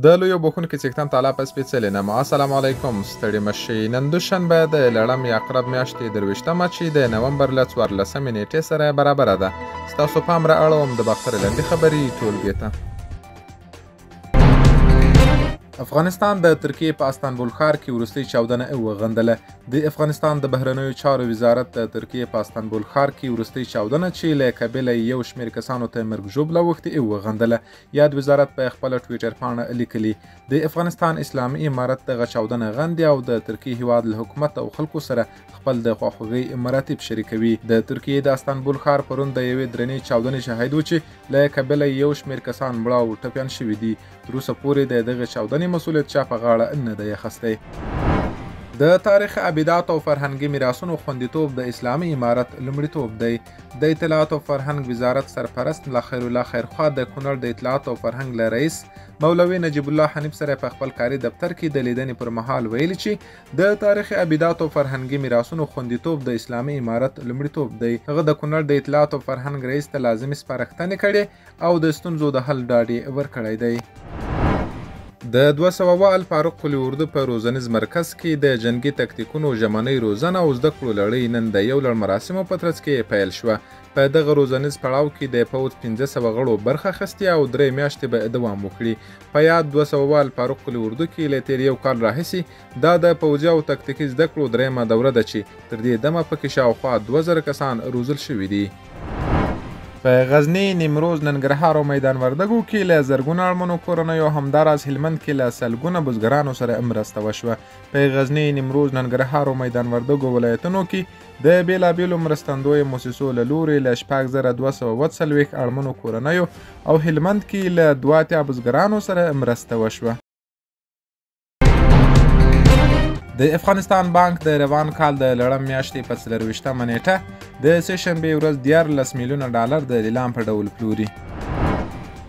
د لویو بښونکي څښتن تعالی په سپېڅلې نامه السلام علیکم. ستړي مشي. نن دوشنبه د لړم یا عقرب میاشتې 23مه چې د نومبر له 14مې نیټې سره برابره ده. ستاسو پام را اړوم د باختر لنډې خبري ټولګې ته. افغانستان د ترکیې په استانبول ښار کې وروستۍ چاودنه وغندله. د افغانستان د بهرنیو چارو وزارت د ترکیې په استانبول ښار کې وروستۍ چاودنه چې له کبله یو شمېر کسانو ته مرګ ژوبله اوښتې وغندله. یاد وزارت په خپله ټویټر پاڼه لیکلي، د افغانستان اسلامي امارت دغه چاودنه غندي او د ترکیې هیواد له حکومت او خلکو سره خپل د خواخوږۍ مراتب شریکوي. د ترکیې د استانبول ښار پرون د یوې درنې چاودنې شاهد و چې له کبله یو شمېر کسان مړه او ټپیان شوي دي. تر اوسه پورې د دغې چاودنې مسؤلیت چا په غاړه نه دی اخیستی. د تاریخ ابدات او فرهنګي میراثونو خوندیتوب د اسلامي امارت لومړیتوب دی. د اطلاعات او فرهنګ وزارت سرپرست ملا خیرالله خیرخواه د کونړ د اطلاعات او فرهنګ له رئیس مولوي نجیب الله حنیف سره په خپل کاري دفتر کې د لیدنې پر مهال ویلي چې د تاریخي ابدات او فرهنګي میراثونو خوندیتوب د اسلامي امارت لومړیتوب دی. هغه د کونړ د اطلاعات او فرهنګ رئیس ته لازمې سپارښتنې کړې او د ستونزو د حل ډاډ یې ورکړی دی. د 200 الفاروق قول اردو په روزنیز مرکز کې د جنګي تکتیکونو ژمنۍ روزنه او زده کړو لړۍ نن د یو لړ مراسمو په ترڅ کې پیل شوه. په دغه روزنیز پړاو کې د پوځ 500 غړو برخه اخیستې او 3 میاشتې به دوام وکړي. په یاد 200 الفاروق قول اردو کې له تېر یو کال راهیسې دا د پوځي او تکتیکي زده کړو درېیمه دوره ده چې تر دې دمه پکې شاوخوا 2000 کسان روزل شوي دي. په غزني، نیمروز، ننګرهار او میدان وردګو کې له زرګونه اړمنو کورنیو همداراز هلمند کې له سلګونه بزګرانو سره مرسته وشوه. په غزني، نیمروز، ننګرهار او میدان وردګو ولایتونو کې د بېلابېلو مرستندویو موسسو له لوري له 6240 اړمنو کورنیو او هلمند کې له 82 بزګرانو سره مرسته وشوه. د افغانستان بانک د روان کال د لړم میاشتې په 24مه نیټه د سه شنبې ورځ 13 میلیونه ډالر د لیلام په ډول پلوري.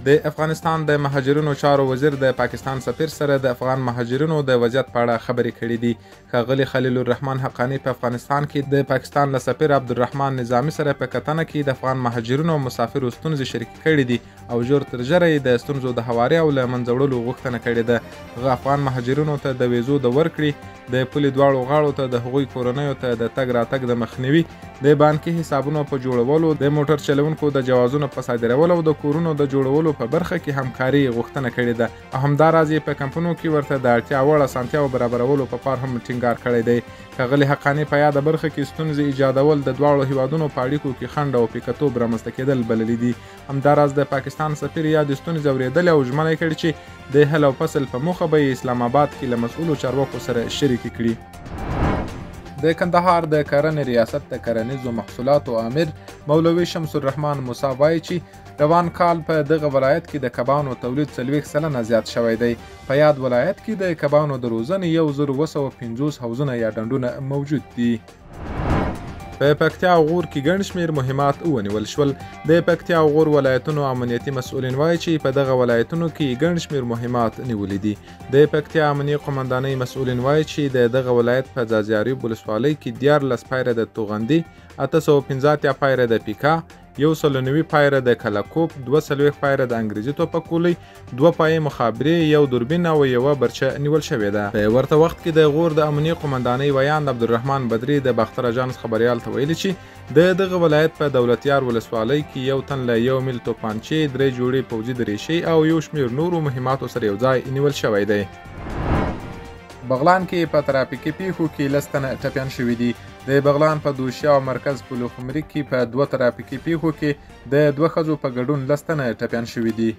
د افغانستان د مهاجرینو چارو وزیر د پاکستان سفیر سره د افغان مهاجرینو د وضعیت په اړه خبرې کړې دي. ښاغلي خلیل الرحمن حقاني په افغانستان کې د پاکستان له سفیر عبدالرحمن نظامي سره په کتنه کې د افغان مهاجرینو او مسافرو ستونزې شریکې کړې دي او ژر تر ژره یې د ستونزو د هواري او له منځه وړلو غوښتنه کړې ده. هغه افغان مهاجرینو ته د ویزو د ورکړې، د پولې دواړو غاړو ته د هغوی کورنیو ته د تګ راتګ د مخنیوي، د بانکي حسابونو په جوړولو، د موټر چلوونکو د جوازونو په صادرولو او د کورونو د جوړولو په برخه کې همکاري غوښتنه کړې ده او همداراز یې په کمپونو کې ورته د اړتیا وړ اسانتیاوو برابرولو په پار هم ټینګار کړی دی. ښاغلي حقاني په یاده برخه کې ستونزې ایجادول د دواړو هیوادونو په اړیکو کې خنډ او پیکتوب رامنځته کېدل بللي دي. همداراز د پاکستان سفیر یادې ستونزې اورېدلې او ژمنه یې کړې چې د حل او فصل په موخه به یې اسلام آباد کې له مسؤلو چارواکو سره شریکې کړي. د کندهار د کرنې ریاست د کرنیزو محصولاتو آمر مولوي شمس الرحمن موسی وایي چې روان کال په دغه ولایت کې د کبانو تولید 40% زیات شوی دی. په یاد ولایت کې د کبانو د روزنې 1750 حوضونه یا ډنډونه موجود دي. په پکتیا او غور کې ګڼ شمېر مهمات ونیول شول. د پکتیا او غور ولایتونو امنیتي مسؤلین وایي چې په دغه ولایتونو کې ګڼ شمېر مهمات نیولي دي. د پکتیا امنیې قومندانۍ مسؤلین وایي چې د دغه ولایت په ځاځي ولسوالۍ کې 13 پایره د توغندي، 885 پایره د پیکا، 190 پایره د کلکوپ، 42 پایره د انګریزي توپکولۍ، 2 پایې مخابرې، 1 دوربین او 1 برچه نیول شوې ده. په ورته وخت کې د غور د امنیې قومندانۍ ویاند عبدالرحمن بدري د باختر اژانس خبریال ته ویلي چې د دغه ولایت په دولتیار ولسوالۍ کې یو تن له 1 میل توپانچې، 3 جوړې پوځي دریشۍ او یو شمېر نورو مهماتو سره یو ځای نیول شوی دی. بغلان کې په ترافیکي پیښو کې 10 تنه ټپیان شوي دي. د بغلان په دوشیا او مرکز پلخمري کې په 2 ترافیکي پیښو کې د 2 ښځو په ګډون 10 تنه ټپیان شوي دي.